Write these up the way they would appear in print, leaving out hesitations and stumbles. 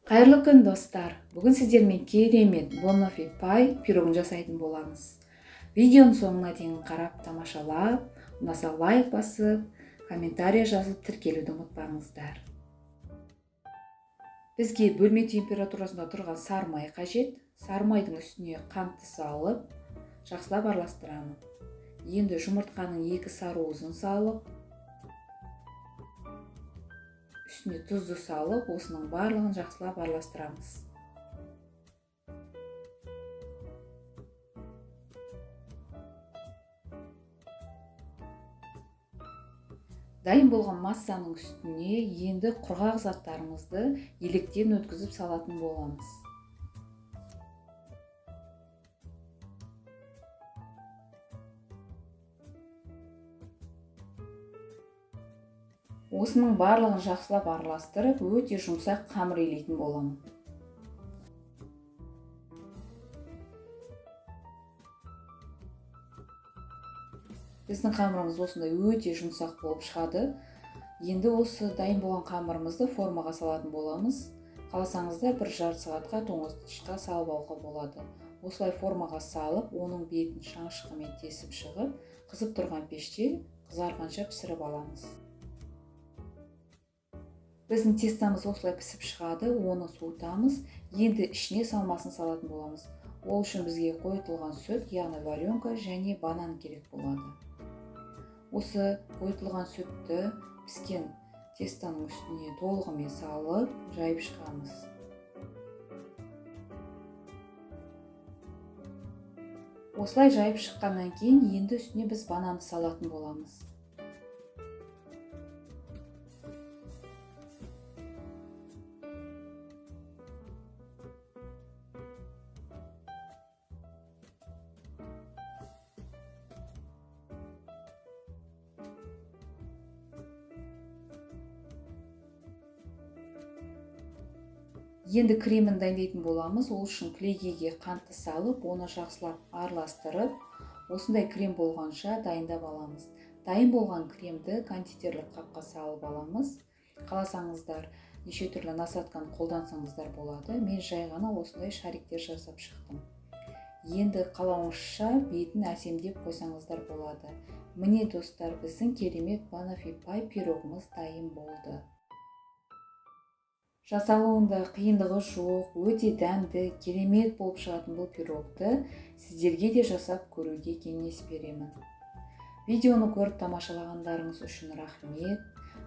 Қайырлы күн, достар! Бүгін сіздермен керемет баноффи пай пирогын жасайтын боламыз. Видеоның соңына дейін қарап, тамашалап, ұнаса лайк басып, комментарий жазып, тіркелуді ұмытпаңыздар. Бізге бөлме температурасында тұрған сары май қажет. Сары майдың үстіне қантты салып, жақсылап араластырамын. Енді жұмыртқаның 2 сары уызын салып, үстіне тұзды салып, осының барлығын жақсылап араластырамыз. Дайын болған массаның үстіне енді құрғақ заттарымызды електен өткізіп салатын боламыз. Осының барлығын жақсылап араластырып, өте жұмсақ қамыр илейтін боламын. Біздің қамырымыз осындай өте жұмсақ болып шығады. Енді осы дайын болған қамырымызды формаға салатын боламыз. Қаласаңыздар бір жарты сағатқа тоңазытқышқа салып алуға болады. Осылай формаға салып, оның бетін шанышқымен тесіп шығып, қызып тұрған пеште қызарғанша пісіріп аламыз. Біздің тестамыз осылай пісіп шығады, оны суытамыз. Енді ішіне салмасын салатын боламыз. Ол үшін бізге қойытылған сүт, яғни варенка және банан керек болады. Осы қойытылған сүтті піскен тестаның үстіне толығымен салып, жайып шығамыз. Осылай жайып шыққаннан кейін енді үстіне біз бананды салатын боламыз. Енді кремін дайындайтын боламыз. Ол үшін кілегейге қантты салып, оны жақсылап араластырып, осындай крем болғанша дайындап аламыз. Дайын болған кремді кондитерлік қапқа салып аламыз. Қаласаңыздар неше түрлі насадканы қолдансаңыздар болады. Мен жай ғана осындай шариктер жасап шықтым. Енді қалауыңызша бетін әсемдеп қойсаңыздар болады. Міне достар, біздің керемет баноффи пай пирогымыз дайын болды. Жасалуында қиындығы жоқ, өте дәмді, керемет болып шығатын бұл пирогты сіздерге де жасап көруге кеңес беремін. Видеоны көріп тамашалағандарыңыз үшін рахмет.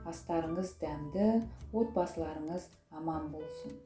Астарыңыз дәмді, отбасыларыңыз аман болсын.